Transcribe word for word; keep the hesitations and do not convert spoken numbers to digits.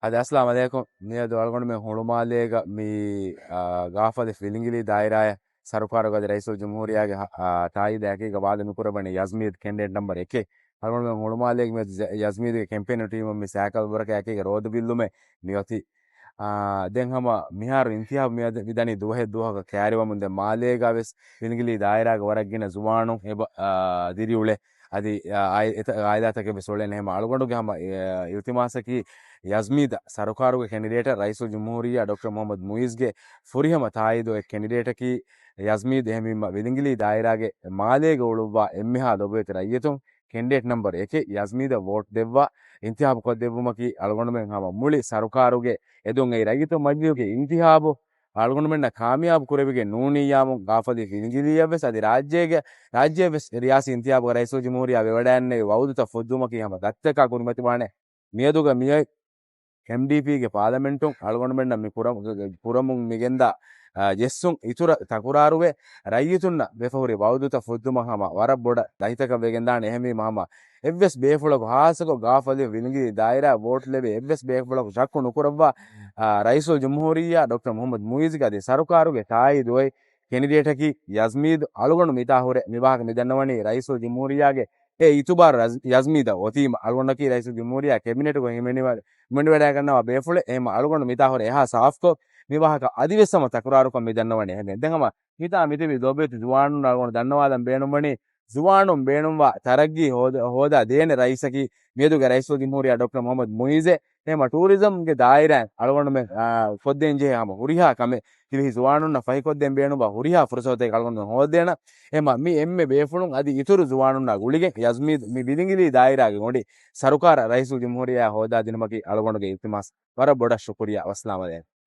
އަދި އައްސަލާމު ޢަލައިކުމް. މިއަދު އަޅުގަނޑުމެން ހުޅުމާލޭގަ މި، އާ، ގާފަދި ފިލިނގިލީ ދާއިރާއަށް ސަރުކާރުގަދި ރައީސުލްޖުމްހޫރިއްޔާގެ ހަ-، އާ، ތާއީދާއެކީގަ ވާދަ މިކުރައްވަނީ ޔަޒްމީދު ކެންޑިޑޭޓް ނަމްބަރު އެކެއް. އަޅުގަނޑުމެން ހުޅުމާލޭގެ މިއަދު ޔަޒްމީދުގެ ކެމްޕޭނު ޓީމުން މި ސައިކަލް ބުރަކައިގެ ރޯދަ ބިއްލުމެއް މިއޮތީ. އާ، ދެން ހަމަ މިހާރު އިންތިހާބު މިއަދު މިދަނީ ދުވަހެއް ދުވަހަކަށް ކައިރިވަމުން ދެން މާލޭގަ ވެސް ފިލިނގިލީ ދާއިރާގެ ވަރަށް ގިނަ ޒުވާނުން އެބަ، އާ، ދިރިއުޅޭ. އަދި، އާ، އާއި-، އެތައް އާއިލާތަކެއް ވެސް އުޅޭނެ. ހަމަ އަޅުގަނޑުގެ ހަމަ، އެ، އިލްތިމާސަކީ ޔަޒްމީދަށް ސަރުކާރުގެ ކެންޑިޑޭޓަށް ރައީސުލްޖުމްހޫރިއްޔާ ޑޮކްޓަރ މުހައްމަދު މުއިޒްގެ ފުރިހަމަ ތާއީދު އޮތް ކެންޑިޑޭޓަކީ ޔަޒްމީދު. އެހެންވީމަ ވިލިނގިލީ ދާއިރާގެ މާލޭގަ އުޅުއްވާ އެންމެހާ ލޮބުވެތި ރައްޔިތުން ކެންޑިޑޭޓް ނަމްބަރު އެކެއް ޔަޒްމީދަށް ވޯޓް ދެއްވާ އިންތިހާބު ކޮށްދެއްވުމަކީ އަޅުގަނޑުމެން ހަމަ މުޅި ސަރުކާރުގެ އެދުން އެއީ ރައްޔިތުން މަޖިލީހުގެ އިންތިހާބު އަޅުގަނޑުމެންނަށް ކާމިޔާބު ކުރެވިގެން ނޫނިއްޔާމު ގާފަދި ފިލިނގިލީއަށް ވެސް އަދި ރާއްޖޭގެ، ރާއްޖެ ވެސް ރިޔާސީ އިންތިހާބުގަ ރައީސުލްޖުމްހޫރިއްޔާ ވެވަޑައިގެންނެވި ވައުދުތައް ފުއްދުމަކީ ހަމަ ދަތިތަކާ ކުރިމަތިވާނެ. މިއަދުގަ މިއޮތް އެމްޑީޕީގެ ޕާލަމެންޓުން އަޅުގަނޑުމެންނަށް މި ކުރަމު-، ކުރަމުން މިގެންދާ، އާ، ޖެއްސުން އިތުރަށް ތަކުރާރުވެ، ރައްޔިތުންނަށް ވެފަހުރި ވައުދުތައް ފުއްދުމަށް ހަމަ ވަރަށް ބޮޑަށް ދަތިތަކަށް ވެގެންދާނެ. އެހެންވީމަ ހަމަ އެއްވެސް ބޭފުޅަކު ހާއްސަކޮށް ގާފަދި ފިލިނގިލީ ދާއިރާ ވޯޓް ލެވޭ އެއްވެސް ބޭފުޅަކު ޝައްކު ނުކުރައްވާ، އާ، ރައީސުލްޖުމްހޫރިއްޔާ ޑޮކްޓަރ މުހައްމަދު މުއިޒްގެ އަދި ސަރުކާރުގެ ތާއީދު އޮތް ކެންޑިޑޭޓަކީ ޔަޒްމީދު. އަޅުގަނޑު މިތާ ހުރެ މި ވާހަކަ މި ދަންނަވަނީ ރައީސުލްޖުމްހޫރިއްޔާގެ އެ އިތުބާރު ރަޒް-، ޔަޒްމީދަށް އޮތީމަ އަޅުގަނޑަކީ ރައީސުލްޖުމްހޫރިއްޔާ ކެބިނެޓުގަ ހިމެނިވަ-، ހިމެނިވަޑައިގަންނަވާ ބޭފުޅެއް. އެހެންމަ އަޅުގަނޑު މިތާ ހުރެ އެހާ ސާފްކޮށް މި ވާހަކަ އަދިވެސް ހަމަ ތަކުރާރުކޮށް މި ދަންނަވަނީ. އެހެން ދެން ހަމަ މިތާ މިތިބި ލޯބިވެތި ޒުވާނުން އަޅުގަނޑު ދަންނަވާލަން ބޭނުންވަނީ ޒުވާނުން ބޭނުންވާ ތަރައްގީ ހޯދަ-، ހޯދާ ދޭނެ ރައީސަކީ މިއަދުގެ ރައީސުލްޖުމްހޫރިއްޔާ ޑޮކްޓަރ މުހައްމަދު މުއިޒެއް. އެހެންމަ ޓޫރިޒަމްގެ ދާއިރާއިން އަޅުގަނޑުމެން، އާ، ކޮށްދޭން ޖެހޭ ހަމަ ހުރިހާ ކަމެއް ދިވެހި ޒުވާނުންނަށް ފަހިކޮށްދޭން ބޭނުންވާ ހުރިހާ ފުރުސަތެއް އަޅުގަނޑުމެން ހޯދޭނަ. އެހެންމަ މި އެންމެ ބޭފުޅުން އަދި އިތުރު ޒުވާނުންނާ ގުޅިގެން ޔަޒްމީދު މި ވިލިނގިލީ ދާއިރާގެ ގޮނޑި ސަރުކާރަށް ރައީސުލްޖުމްހޫރިއްޔާ ހޯދާދިނުމަކީ އަޅުގަނޑުގެ އިލްތިމާސް. ވަރަށް ބޮޑަށް ޝުކުރިއްޔާ. ވައްސަލާމް ޢަލައިކުމް.